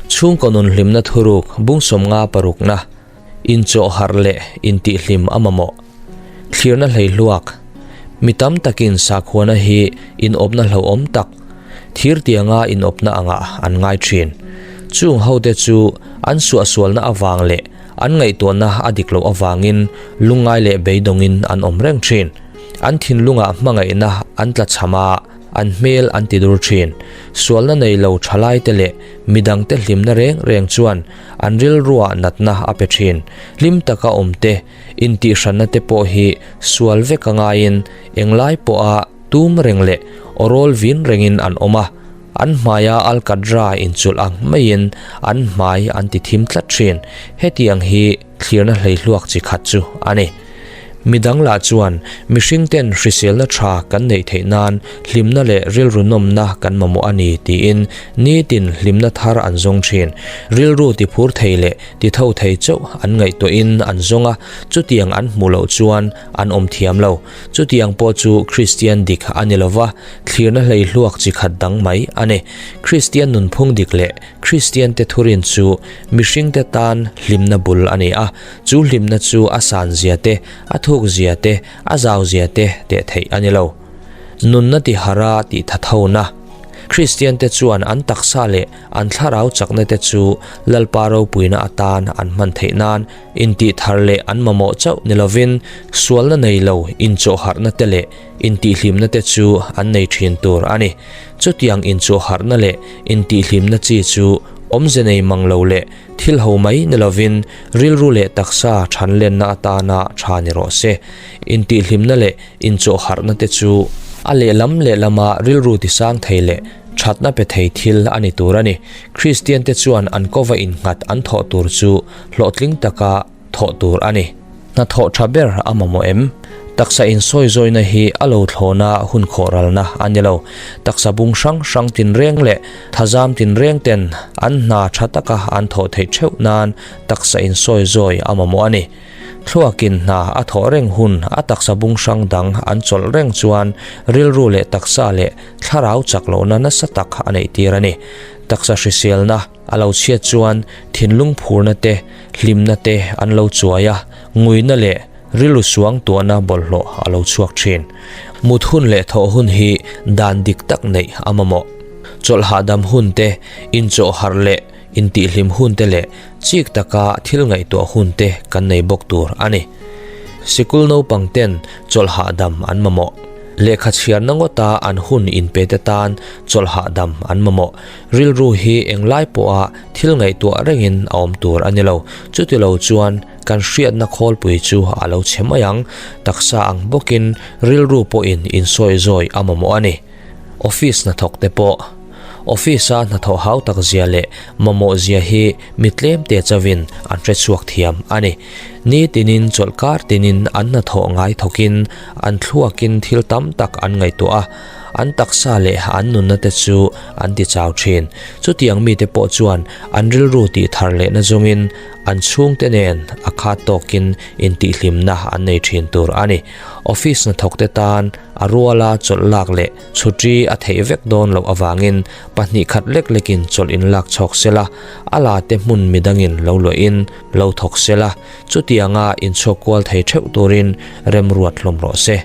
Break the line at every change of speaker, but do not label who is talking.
Chhungkaw nun hlimna thuruk bung 50 parukna, inchawh harh leh intihhlim a mamawh. Thlirna hleihluak, Mi tam takin sakhuana hi inawpna hlauhawm tak, thir tianga inawpna angah an ngai thin. Chung hote chu an suahsualna avang leh an ngaihtuahna a dik loh avangin lungngai leh beidawngin an awm reng thin. An thinlungah hmangaihna an tlachham a, an hmel an ti dur thin. Sualna nei lo thalaite leh midangte hlimna reng reng chuan an rilruah natna a pe thin. Hlim taka awmte intihhranna te pawh hi sual vek a ngaiin englai pawha tum reng leh awrawl vin rengin an awm a, an hmaia alkatra inchulh ang maiin an hmai an ti thim tlat thin. Hetiang hi thlirna hleihluak chi khat chu a ni. Midang lah chuan mihring ten hriselna tha kan neih theih nan hlimna leh rilru nawmna kan mamawh a ni tiin nitin hlimna thar an zawng thin. Rilru tiphur thei leh titho thei chauh an ngaihtuahin an zawng a, chutiang an hmuh loh chuan an awm thiam lo. Chutiang pawh chu Kristian dik a ni lova, thlirna hleihluak chi khat dang mai a ni. Kristian nunphung dik leh Kristiante thurin chu mihringte tan hlimna bul a ni a, chu hlimna chu a san zia te, a thuk zia te, a zau zia te teh theih a ni lo. Nunna tihara tih tha thona. Kristiante chuan an taksa leh an thlarau chakna te chu Lalpa ropuina atan an hman theih nan intih thar leh an mamawh chauh ni lovin sualna nei lo inchawhharhna te leh Intihhlimna te chu an nei thin tur a ni. Chutiang inchuhharhna leh intihhlimna chi chu awmze nei mang lo leh thil ho mai ni lovin rilru leh taksa thanlenna atana tha ni rawh se. Intihhlimna leh inchawhharhna te chu a lehlam lehlama rilru tisang thei leh thatna pe thei thil a ni tur a ni. Kristiante chuan an kova innghat an thawh tur chu hlawhtling taka thawh tur a ni. Hnathawh tha ber a mamawh em? Taksa insawizawina hi a lo thlawna hun khawhralna a ni lo. Taksa bung hrang hrang tinreng leh thazam tinreng ten an hna tha taka an thawh theih theuh nan taksa insawizawi a mamawh a ni. Thluakin hna a thawh reng hun a taksa bung hrang dang an chawlh reng chuan rilru leh taksa leh thlarau chak lohna nasa tak a neih tir a ni. Taksa hriselna. A lo chhiat chuan thinlung phurna te, hlimna te an lo chuai a, nguina leh rilru suang tuahna bawlhhlawh a lo chhuak thin. Mut hun leh thawh hun hi dan dik tak neih a mamawh. Chawlh hahdam hun te, inchawh harh leh intihhlim hun te leh chik taka thil ngaihtuah hun te kan nei bawk tur a ni. Sikul naupang ten chawlh hahdam an mamawh. Lehkha chhiarna ngawta an hun inpe te tan chawlh hahdam an mamawh. Rilru hi englai pawha thil ngaihtuah rengin a awm tur a ni lo. Chuti lo chuan kan hriatna khawlpui chu a lo chhe mai ang. Taksa ang bawkin rilru pawhin insawizawi a mamawh a ni. Office hnathawk te pawh. Office-a hnathawh hau tak zia leh mamawh zia hi mi tlem te chauhin an hrechhuak thiam a ni. Nitinin chawlhkar tinin an hnathawh ngai thawkin an thluakin thil tam tak an ngaihtuah a. An taksa leh an nunna te chu an ti chau thin. Chutiang mite pawh chuan an rilru tih thar lehna zawngin an chhungte nen a khat tawkin intihhlimna an nei thin tur a ni. Office hnathawkte tan a ruala chawlh lak leh chhutri a theih vek dawn loh avangin pahnih khat lek lekin chawlh in lak chhawk sela, a la te hmun midangin lo luahin lo thawk sela, chutianga inchhuak kual thei theuh turin remruat hlawm rawh se.